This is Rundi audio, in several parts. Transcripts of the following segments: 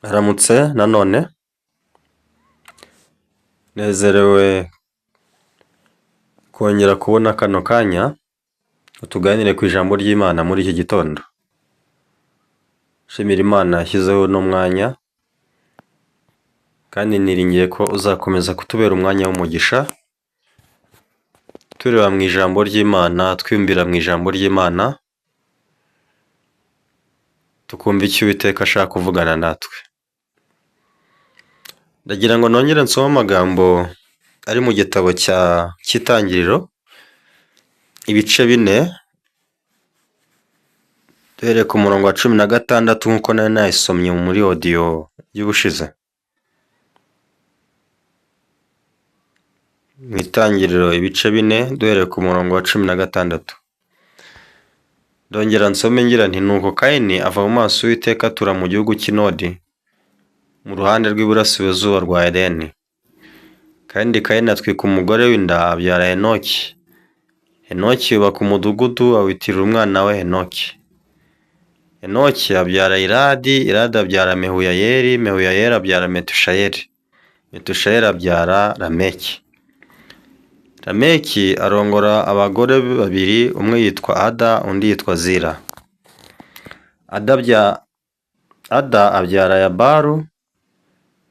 Mwaramutse nanone, nezerewe kongera kubona kano kanya ngo tuganire ku ijambo ry'Imana muri iki gitondo. Nshimira Imana yashyizeho uno mwanya kandi niringiye ko uzakomeza kutubera umwanya w'umugisha, tureba mu ijambo ry'Imana, twiyumvira mu ijambo ry'Imana, tukumva icyo Uwiteka ashaka kuvugana natwe. Ndagira ngo nongere nsome amagambo ari mu gitabo cy'Itangiriro, ibice 4, duhereye ku murongo wa 16 nk'uko nari nayisomye muri odiyo y'ubushize. Mu Itangiriro ibice 4, duhereye ku murongo wa 16. Ndongera nsome ngira nti nuko Kayini ava mu maso y'Uwiteka atura mu gihugu cy'i Nodi, mu ruhande rw'iburasirazuba rwa Edeni. Kandi Kayini atwika umugore w'inda abyara Henoki. Henoki yubaka umudugudu awitirira umwana we Henoki. Henoki abyara Iradi, Iradi abyara Mehuyayeli, Mehuyayeli abyara Metushayeli, Metushayeli abyara Lameki. Lameki arongora abagore babiri, umwe yitwa Ada, undi yitwa Zila. Ada abyara Yabalu,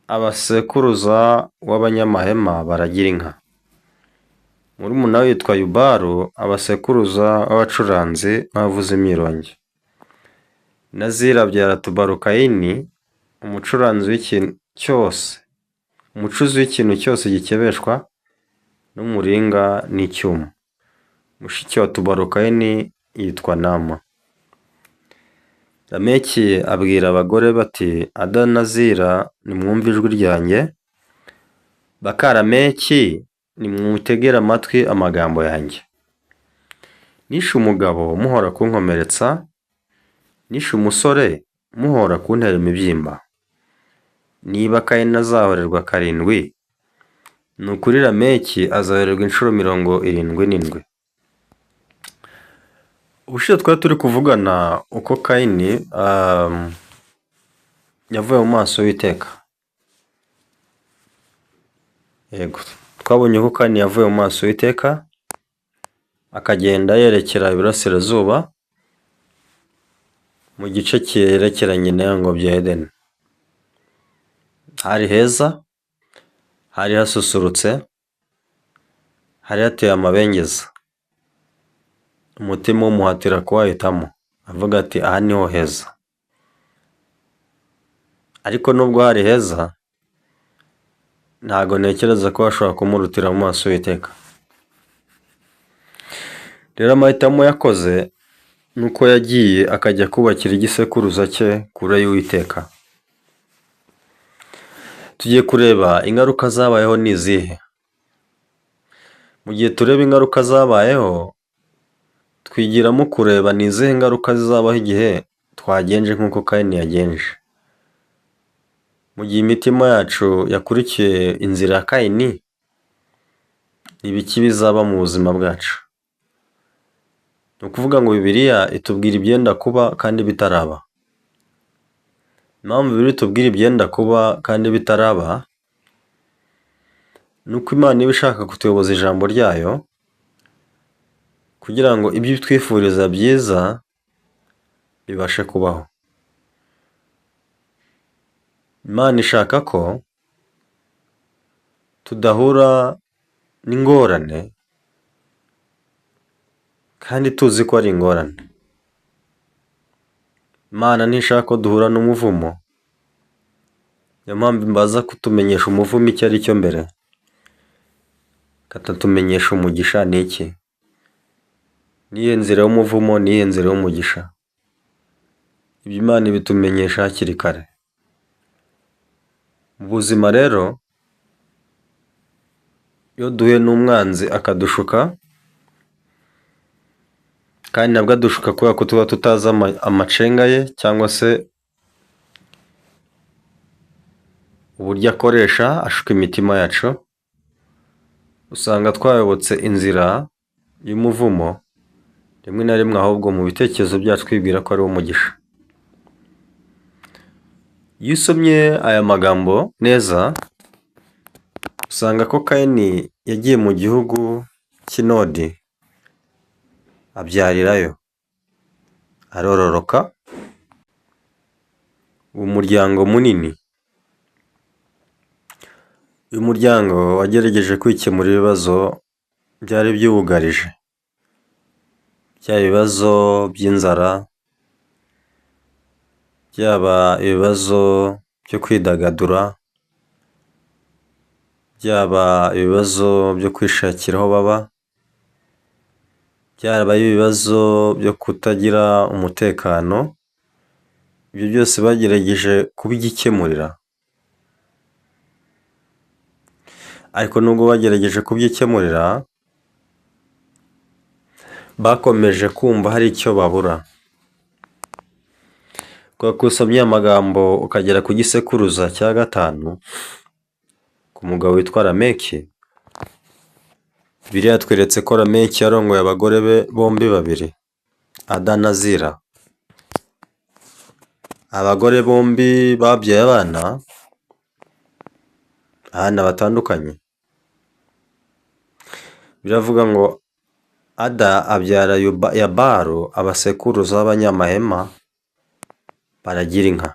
abasekuruza w'abanyamahema baragira inka. Murumuna we yitwa Yubalu, abasekuruza w'abacuranzi n'abavuza imyirongi. Na Zila abyara Tubalukayini, umucuranzi w'ikintu cyose, umucuzi w'ikintu cyose gikebeshwa n'umuringa n'icyuma. Mushiki wa Tubalukayini yitwa Nama. Lameki abwira abagore bati Ada na Zila nimwumve ijwi ryanjye, baka Lameki nimutegere amatwi amagambo yanjye. Nishe umugabo muhora kunkomeretsa, nishe umusore muhora kuntera imibyimba. Niba Kayini azahorerwa karindwi, ni ukuri Lameki azahorerwa inshuro 77. Ubushize twari turi kuvugana uko Kayini yavuye mu maso y'Uwiteka. Yego, twabonye uko Kayini yavuye mu maso y'Uwiteka, akagenda yerekera iburasirazuba mu gice cyerekeranye n'ingobyi ya Edeni. Hari heza, hari hasusurutse, hari hateye amabengeza. Umutima umuhatira kuhahitamo, avuga ati aha niho heza. Ariko nubwo hari heza, ntago ntekereza ko hashobora kumurutira mu maso y'Uwiteka. Rero amahitamo yakoze ni uko yagiye akajya kubakira igisekuruza cye kure y'Uwiteka. Tugiye kureba ingaruka zabayeho ni izihe. Mu gihe tureba ingaruka zabayeho, twigiramo kureba ni izihe ngaruka zizabaho igihe twagenje nk'uko Kayini yagenje. Mu gihe imitima yacu yakurikiye inzira ya Kayini, ni ibiki bizaba mu buzima bwacu? Ni ukuvuga ngo Bibiliya itubwira ibyenda kuba kandi bitaraba. Impamvu Bibiliya itubwira ibyenda kuba kandi bitaraba, ni uko Imana iba ishaka kutuyoboza ijambo ryayo, kugira ngo ibyo itwifuriza byiza bibashe kubaho. Imana ishaka ko tudahura n'ingorane kandi tuzi ko ari ingorane. Imana ntishaka ko duhura n'umuvumo, niyo mpamvu imbaza kutumenyesha umuvumo icyo ari cyo mbere, ikatatumenyesha umugisha ni iki. Niyihe nzira y'umuvumo, niyihe nzira y'umugisha? Ibyo Imana ibitumenyesha hakiri kare. Mu buzima rero, iyo duhuye n'umwanzi akadushuka, kandi nabwo adushuka kubera ko tuba tutazi amacenga ye cyangwa se uburyo akoresha ashuka imitima yacu, usanga twayobotse inzira y'umuvumo, rimwe na rimwe ahubwo mu bitekerezo byacu twibwira ko ari wo mugisha. Iyo usomye aya magambo neza, usanga ko Kayini yagiye mu gihugu cy'i Nodi, abyarirayo, arororoka, umuryango munini. Uyu muryango wagerageje kwikemura ibibazo byari byugarije, byaba ibibazo by'inzara, byaba ibibazo byo kwidagadura, byaba ibibazo byo kwishakira aho baba, byaba ibibazo byo kutagira umutekano, ibyo byose bagerageje kubyikemurira. Ariko nubwo bagerageje kubyikemurira, bakomeje kumva hari icyo babura. Kubera ko usomye aya magambo ukagera ku gisekuruza cya gatanu, ku mugabo witwa Lameki, Bibiliya yatweretse ko Lameki yarongoye abagore be bombi babiri, Ada na Zila. Abagore bombi babyaye abana, abana batandukanye. Biravuga ngo Ada abyara Yabalu, abasekuruza b'abanyamahema baragira inka.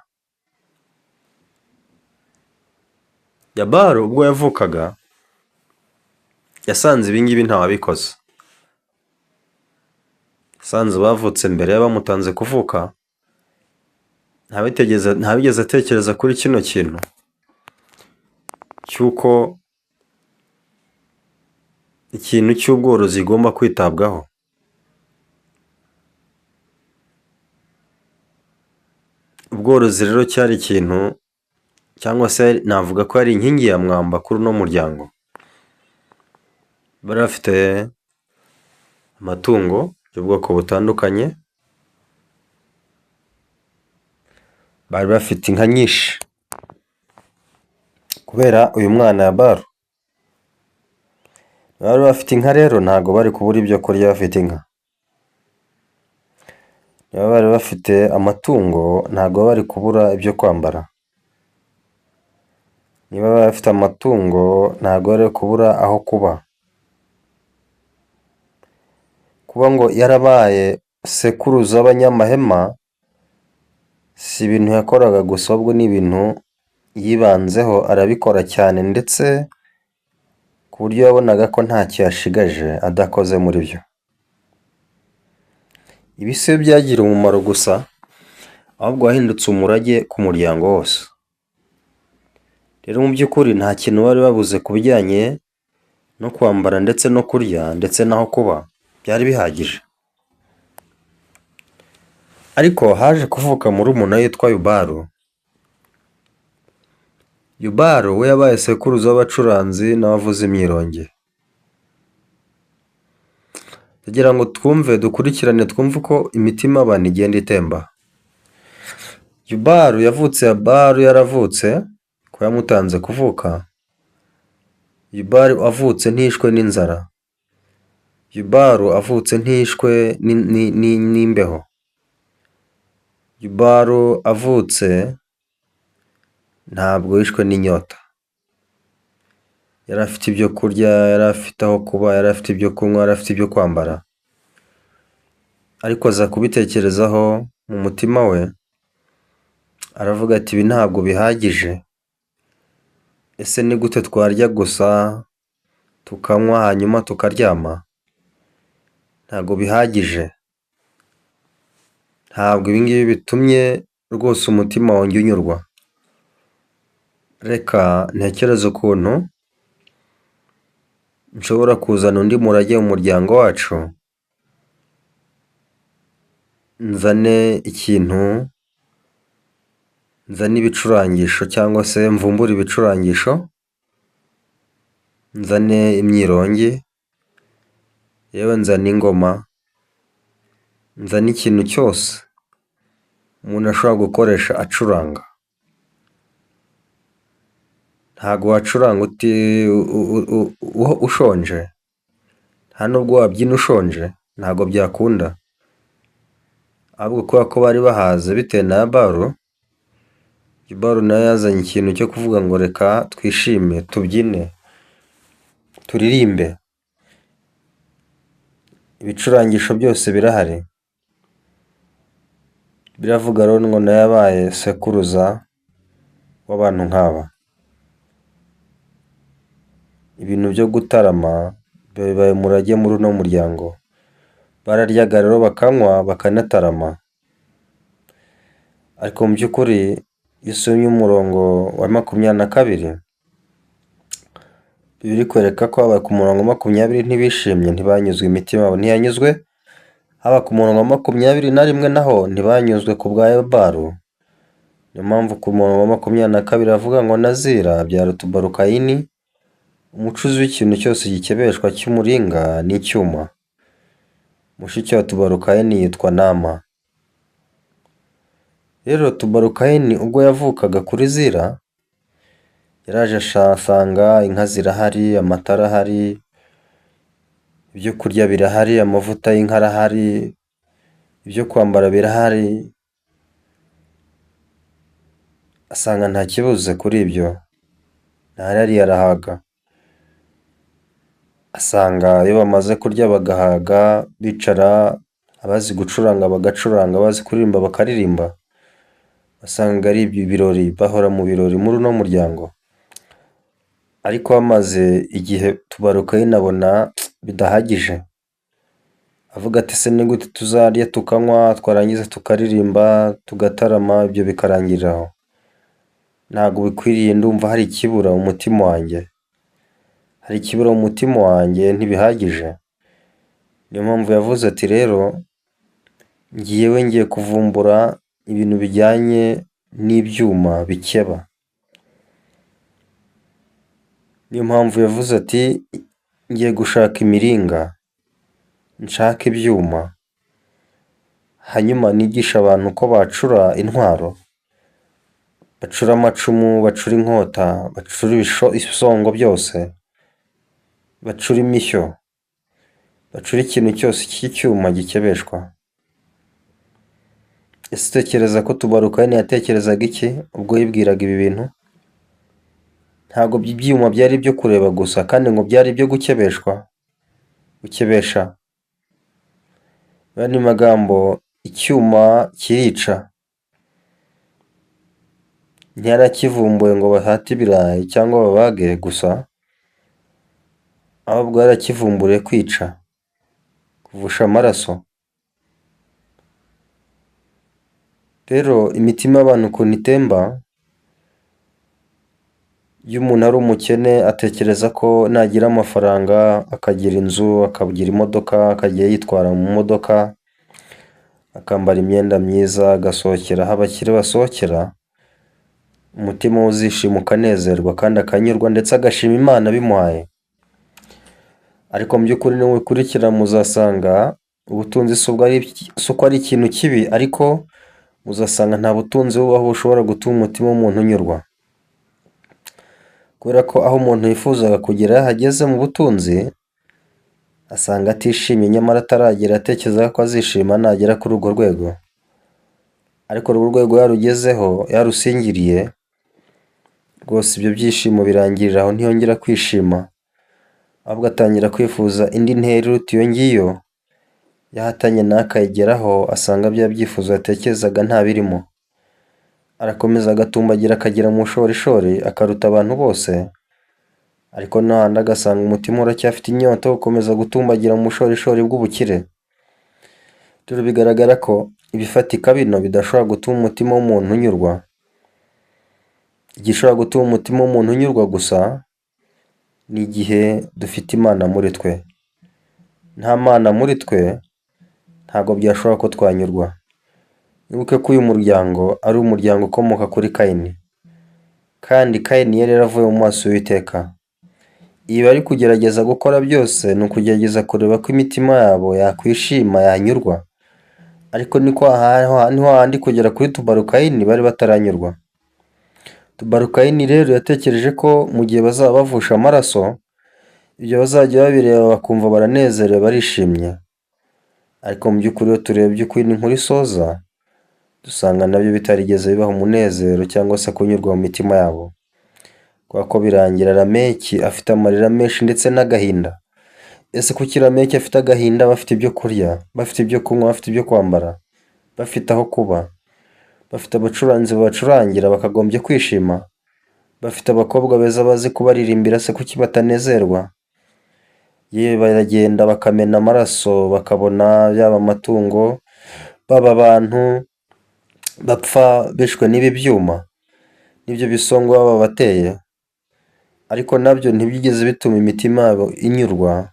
Yabalu ubwo yavukaga yasanze ibi ngibi ntawabikoze. Yasanze bavutse mbere y'abamutanze kuvuka, ntawigeze atekereza kuri kino kintu cy'uko ikintu cy'ubworozi kigomba kwitabwaho. Ubworozi rero cyari ikintu cyangwa se navuga ko ari inkingi ya mwamba kuri uno muryango. Bari bafite amatungo y'ubwoko butandukanye, bari bafite inka nyinshi kubera uyu mwana Yabalu. Bari bafite inka rero ntabwo bari kubura ibyo kurya bafite inka. Niba bari bafite amatungo ntabwo bari kubura ibyo kwambara. Niba bari bafite amatungo ntabwo bari kubura aho kuba. Kuba ngo yarabaye sekuruza w'abanyamahema si ibintu yakoraga gusa, ahubwo ni ibintu yibanzeho arabikora cyane, ndetse ku buryo yabonaga ko ntacyo yashigaje adakoze muri byo. Ibi si we byagiriye umumaro gusa, ahubwo wahindutse umurage ku muryango wose. Rero mu by'ukuri nta kintu bari babuze ku bijyanye no kwambara ndetse no kurya ndetse n'aho kuba, byari bihagije. Ariko haje kuvuka murumuna we witwa Yubalu. Yubalu we yabaye sekuruza w'abacuranzi n'abavuza imyirongi. Kugira ngo twumve dukurikirane twumve uko imitima y'abantu igenda itemba. Yubalu yavutse Yabalu yaravutse, ko yamutanze kuvuka. Yubalu avutse ntishwe n'inzara. Yubalu avutse ntishwe n'imbeho. Yubalu avutse ntabwo yishwe n'inyota. Yari afite ibyo kurya, yari afite aho kuba, yari afite ibyo kunywa, yari afite ibyo kwambara. Ariko aza kubitekerezaho mu mutima we, aravuga ati ibi ntabwo bihagije. Ese ni gute twarya gusa tukanywa hanyuma tukaryama? Ntabwo bihagije. Ntabwo ibi ngibi bitumye rwose umutima wanjye unyurwa. Reka ntekereze ukuntu nshobora kuzana undi murage mu muryango wacu, nzane ikintu, nzane ibicurangisho cyangwa se mvumbure ibicurangisho, nzane imyirongi, yewe nzane ingoma, nzane ikintu cyose umuntu ashobora gukoresha acuranga. Ntabwo wacuranga ushonje, nta nubwo wabyina ushonje, ntabwo byakunda. Ahubwo kubera ko bari bahaze bitewe na Yabalu, Yubalu nawe yazanye ikintu cyo kuvuga ngo reka twishime, tubyine, turirimbe, ibicurangisho byose birahari. Biravuga rero ngo nawe yabaye sekuruza w'abantu nk'aba. Ibintu byo gutarama bibaye umurage muri uno muryango. Bararyaga rero bakanywa bakanatarama. Ariko mu by'ukuri iyo usomye umurongo wa 22, biri kwereka ko habaye ku murongo wa 20 ntibishimye, ntibanyuzwe, imitima yabo ntiyanyuzwe, haba ku murongo wa 21 naho ntibanyuzwe ku bwa Yobalu. Niyo mpamvu ku murongo wa 22 avuga ngo na Zira abyara Tubalukayini, umucuzi w'ikintu cyose gikebeshwa cy'umuringa n'icyuma. Mushiki wa Tubalukayini yitwa Nama. Rero Tubalukayini ubwo yavukaga kuri Zira, yaraje asanga inka zirahari, amata arahari, ibyo kurya birahari, amavuta y'inka arahari, ibyo kwambara birahari, asanga nta kibuze kuri ibyo, ntayariye arahaga. Asanga iyo bamaze kurya bagahaga, bicara, abazi gucuranga bagacuranga, abazi kuririmba bakaririmba, basanga ari ibirori, bahora mu birori muri uno muryango. Ariko bamaze igihe Tubalukayini abona bidahagije, avuga ati se ni gute tuzarya tukanywa, twarangiza tukaririmba, tugatarama, ibyo bikarangirira aho? Ntabwo bikwiriye, ndumva hari ikibura mu mutima wanjye, hari ikibura mu mutima wanjye, ntibihagije. Niyo mpamvu yavuze ati rero ngiyewe ngiye kuvumbura ibintu bijyanye n'ibyuma bikeba. Niyo mpamvu yavuze ati ngiye gushaka imiringa, nshake ibyuma, hanyuma nigishe abantu uko bacura intwaro, bacura amacumu, bacura inkota, bacura ibisongo byose, bacura imishyo, bacura ikintu cyose cy'icyuma gikebeshwa. Ese utekereza ko Tubalukayini yatekerezaga iki ubwo yibwiraga ibi bintu? Ntabwo ibyuma byari ibyo kureba gusa, kandi ngo byari ibyo gukebeshwa, gukebesha. Mu yandi magambo, icyuma kirica. Ntiyarakivumbuye ngo bahate ibirayi cyangwa babage gusa, ahubwo yarakivumburiye kwica, kuvusha amaraso. Rero imitima y'abantu ukuntu itemba, iyo umuntu ari umukene atekereza ko nagira amafaranga akagira inzu, akagira imodoka, akajya yitwara mu modoka, akambara imyenda myiza, agasohokera aho abakire basohokera, umutima we uzishima ukanezerwa kandi akanyurwa ndetse agashima Imana bimuhaye. Ariko mu by'ukuri nimubikurikira muzasanga ubutunzi si uko ari ikintu kibi, ariko muzasanga nta butunzi bubaho bushobora gutuma umutima w'umuntu unyurwa. Kubera ko aho umuntu yifuzaga kugera iyo ahageze mu butunzi, asanga atishimye nyamara ataragera atekereza ko azishima nagera kuri urwo rwego. Ariko urwo rwego yarugezeho, yarusingiriye, rwose ibyo byishimo birangirira aho ntiyongera kwishima, ahubwo atangira kwifuza indi ntera iruta iyo ngiyo, yahatanye nawe akayigeraho asanga bya byifuzo yatekerezaga nta birimo. Arakomeza agatumbagira akagera mu bushorishori akaruta abantu bose, ariko n'ahandi agasanga umutima uracyafite inyota yo gukomeza gutumbagira mu bushorishori bw'ubukire. Rero bigaragara ko ibifatika bino bidashobora gutuma umutima w'umuntu unyurwa. Igishobora gutuma umutima w'umuntu unyurwa gusa ni igihe dufite Imana muri twe. Nta Mana muri twe ntabwo byashoboka ko twanyurwa. Wibuke ko uyu muryango ari umuryango ukomoka kuri Kayini, kandi Kayini yari yaravuye mu maso y'Uwiteka. Ibi bari kugerageza gukora byose ni ukugerageza kureba ko imitima yabo yakwishima yanyurwa, ariko ni hahandi kugera kuri Tubalukayini bari bataranyurwa. Tubalukayini rero yatekereje ko mu gihe bazaba bavusha amaraso, ibyo bazajya babireba bakumva baranezerewe barishimye. Ariko mu by'ukuri iyo turebye uko iyi nkuru isoza, Dusanga nabyo bitarigeze bibaha umunezero cyangwa se kunyurwa mu mitima yabo. Kubera ko birangira Lameki afite amarira menshi ndetse n'agahinda. Ese kuki Lameki afite agahinda bafite ibyo kurya, bafite ibyo kunywa, bafite ibyo kwambara, bafite aho kuba, bafite abacuranzi babacurangira bakagombye kwishima, bafite abakobwa beza bazi kubaririmbira se kuki batanezerwa? Yewe baragenda bakamena amaraso bakabona yaba amatungo, baba abantu bapfa bishwe n'ibi byuma n'ibyo bisongo baba babateye, ariko nabyo ntibyigeze bituma imitima yabo inyurwa.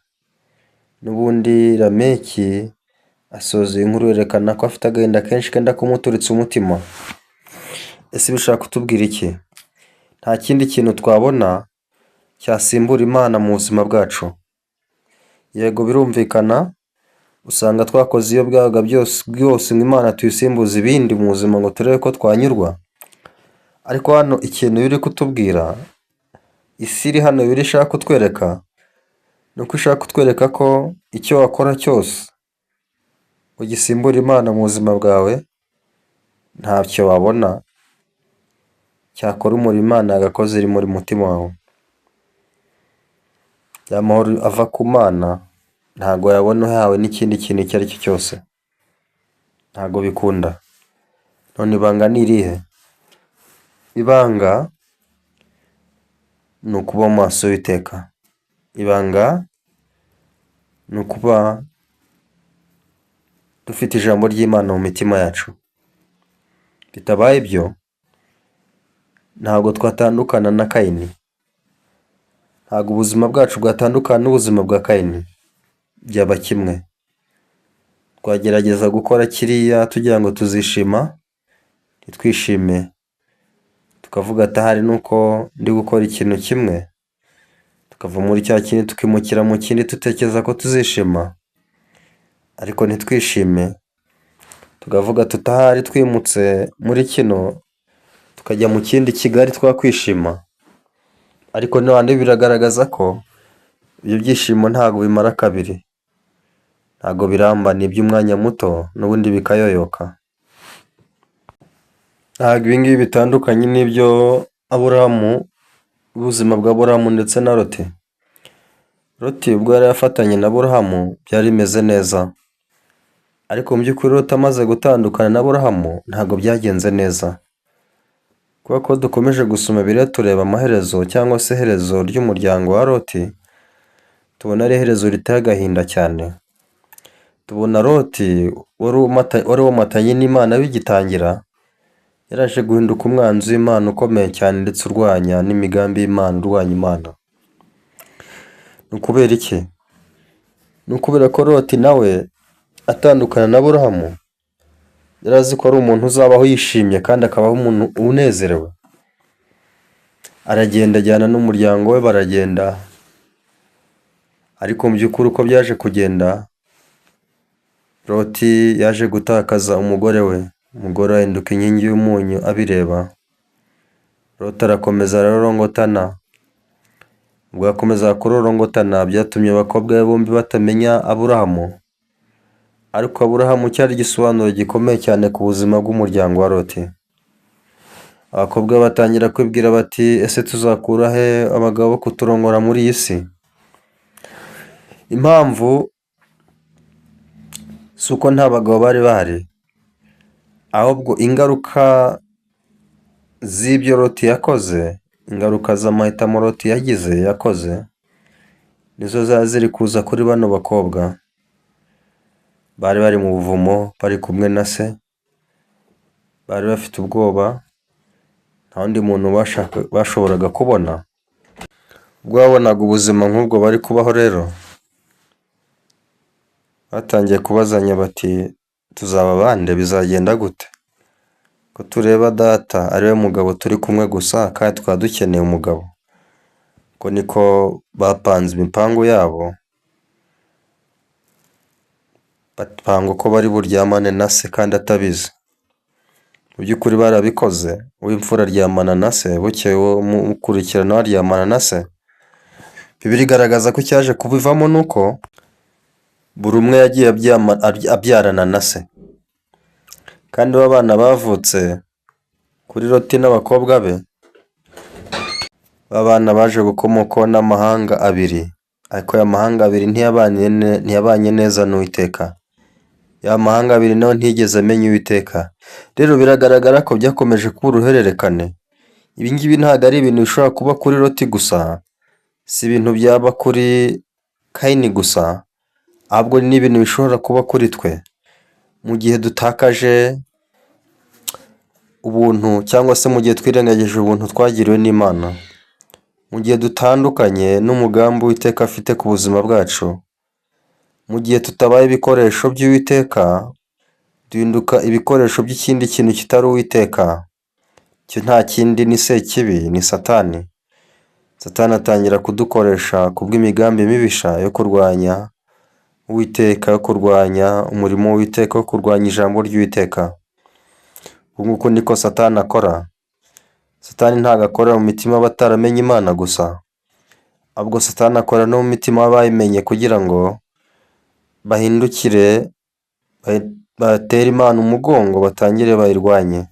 N'ubundi Lameki asoza iyi nkuru yerekana ko afite agahinda kenshi kenda kumuturitsa umutima. Ese bishaka kutubwira iki? Nta kindi kintu twabona cyasimbura Imana mu buzima bwacu. Yego birumvikana, usanga twakoze iyo bwabaga byose bwose ngo Imana tuyisimbuze ibindi mu buzima ngo turebe ko twanyurwa, ariko hano ikintu biri kutubwira, isi iri hano biri ishaka kutwereka, ni uko ishaka kutwereka ko icyo wakora cyose ngo gisimbure Imana mu buzima bwawe, ntacyo wabona cyakora umurimo Imana yagakoze iri muri mutima wawe. Ya mahoro ava ku Mana ntago wayabona uhawe n'ikindi kintu icyo ari cyo cyose, ntago bikunda. None ibanga ni irihe? Ibanga ni ukuba mu maso y'Uwiteka. Ibanga ni ukuba dufite ijambo ry'Imana mu mitima yacu. Bitabaye ibyo ntabwo twatandukana na Kayini, ntabwo ubuzima bwacu bwatandukana n'ubuzima bwa Kayini, byaba kimwe. Twagerageza gukora kiriya tugira ngo tuzishima, ntitwishime, tukavuga ati ahari ni uko ndi gukora ikintu kimwe, tukava muri cya kindi tukimukira mu kindi dutekereza ko tuzishima, ariko ntitwishime, tukavuga tuti ahari twimutse muri kino tukajya mu kindi Kigali twakwishima, ariko noneho biragaragaza ko ibyo byishimo ntabwo bimara kabiri, ntabwo biramba, ni iby'umwanya muto n'ubundi bikayoyoka. Ntabwo ibi ngibi bitandukanye n'ibyo Aburahamu, ubuzima bwa Aburahamu ndetse na Loti. Loti ubwo yari afatanye na Aburahamu byari bimeze neza, ariko mu by'ukuri Loti amaze gutandukana na Aburahamu ntabwo byagenze neza, kubera ko dukomeje gusoma Bibiliya tureba amaherezo cyangwa se iherezo ry'umuryango wa Loti, tubona ari iherezo riteye agahinda cyane. Tubona Loti wari womatanye n'Imana bigitangira, yaraje guhinduka umwanzi w'Imana ukomeye cyane ndetse urwanya n'imigambi y'Imana, urwanya Imana. Ni ukubera iki? Ni ukubera ko Loti nawe atandukana na Aburahamu, yari azi ko ari umuntu uzabaho yishimye kandi akabaho umuntu unezerewe. Aragenda ajyana n'umuryango we baragenda, ariko mu by'ukuri uko byaje kugenda, Loti yaje gutakaza umugore we, umugore ahinduka inkingi y'umunyu abireba. Loti arakomeza ararorongotana, ubwo yakomezaga kurorongotana byatumye abakobwa be bombi batamenya Aburahamu, ariko Aburahamu cyari igisobanuro gikomeye cyane ku buzima bw'umuryango wa Loti. Abakobwa batangira kwibwira bati ese tuzakura he abagabo bo kuturongora muri iyi si? Impamvu si uko nta bagabo bari bahari, ahubwo ingaruka z'ibyo Loti yakoze, ingaruka z'amahitamo Loti yagize yakoze, nizo zari ziri kuza kuri bano bakobwa. Bari bari mu buvumo bari kumwe na se, bari bafite ubwoba, nta wundi muntu bashoboraga kubona. Ubwo babonaga ubuzima nk'ubwo bari kubaho rero, batangiye kubazanya bati tuzaba bande bizagenda gute? Ko tureba data ariwe mugabo turi kumwe gusa kandi tukaba dukeneye umugabo. Uko niko bapanze imipangu yabo, bapanga uko bari buryamane na se kandi atabizi. Mu by'ukuri barabikoze, uw'imfura aryamana na se, bukeye umukurikira nawe aryamana na se. Bibiliya igaragaza ko icyaje kubivamo ni uko buri umwe yagiye abyarana na se. Kandi ba bana bavutse kuri Loti n'abakobwa be, ba bana baje gukomokwaho n'amahanga abiri, ariko aya mahanga abiri ntiyabanye neza n'Uwiteka. Ya mahanga abiri nayo ntiyigeze amenya Uwiteka. Rero biragaragara ko byakomeje kuba uruhererekane. Ibi ngibi ntabwo ari ibintu bishobora kuba kuri Loti gusa, si ibintu byaba kuri Kayini gusa, ahubwo ni ibintu bishobora kuba kuri twe. Mu gihe dutakaje ubuntu cyangwa se mu gihe twirengagije ubuntu twagiriwe n'Imana, mu gihe dutandukanye n'umugambi Uwiteka afite ku buzima bwacu, mu gihe tutabaye ibikoresho by'Uwiteka, duhinduka ibikoresho by'ikindi kintu kitari Uwiteka. Icyo nta kindi ni Sekibi, ni Satani. Satani atangira kudukoresha kubw'imigambi mibisha yo kurwanya Uwiteka, yo kurwanya umurimo w'Uwiteka, wo kurwanya ijambo ry'Uwiteka. Uku nguku niko Satani akora. Satani ntabwo akorera mu mitima y'abataramenye Imana gusa, ahubwo Satani akora no mu mitima y'abayimenye kugira ngo bahindukire batere Imana umugongo batangire bayirwanye.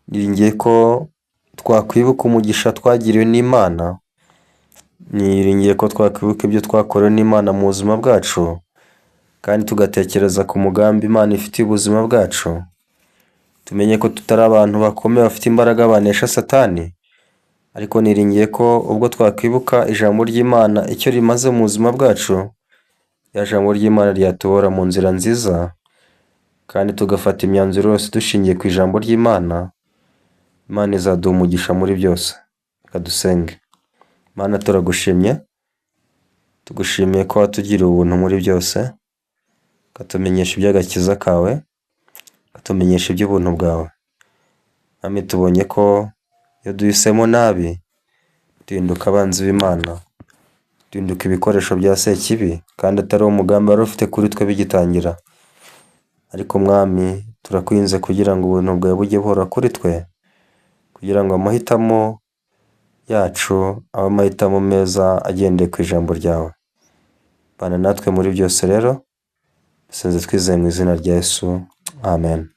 Niringiye ko twakwibuka umugisha twagiriwe n'Imana, niringiye ko twakwibuka ibyo twakorewe n'Imana mu buzima bwacu, kandi tugatekereza ku mugambi Imana ifitiye ubuzima bwacu. Tumenye ko tutari abantu bakomeye bafite imbaraga banesha Satani, ariko niringiye ko ubwo twakwibuka ijambo ry'Imana icyo rimaze mu buzima bwacu, rya jambo ry'Imana ryatuyobora mu nzira nziza, kandi tugafata imyanzuro yose dushingiye ku ijambo ry'Imana, Imana izaduha umugisha muri byose. Reka dusenge. Mana turagushimye, tugushimiye ko watugiriye ubuntu muri byose, ukatumenyesha iby'agakiza kawe, ukatumenyesha iby'ubuntu bwawe. Mwami tubonye ko iyo duhisemo nabi duhinduka abanzi b'Imana, duhinduka ibikoresho bya Sekibi kandi atari wo mugambi wari ufite kuri twe bigitangira. Ariko Mwami turakwinginze kugira ngo ubuntu bwawe bujye buhora kuri twe, kugira ngo amahitamo yacu abe amahitamo meza agendeye ku ijambo ryawe. Bana natwe muri byose rero, dusenze twizeye mu izina rya Yesu, amen.